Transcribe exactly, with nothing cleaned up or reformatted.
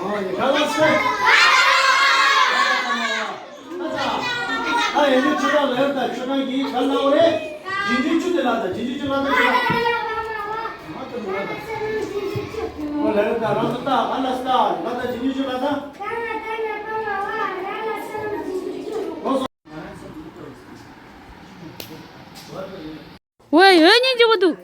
ཨོ་ཡེ་ག་ལ་སེ། ཨ་ཡེ་ནི་ཆུ་གང་ལ་ཡོད་ད་ཆུ་གང་གི་ག་ལ་འོ་རེ། ཇི་འདྲི་ཆུ་དེ་ལ་ད་ཇི་འདྲི་ཆུ་ལ་ད་ཆུ་གང་། ཨོ་ལ་ཡོད་ད་རང་ཚོ་ད་ག་ལ་སེ་ད་ལ་ད་ཇི་འདྲི་ཆུ་ལ་ད། ཨོ་སོ། ཝེ་ཡོད་ཉིན་ཅི་བ་འདུག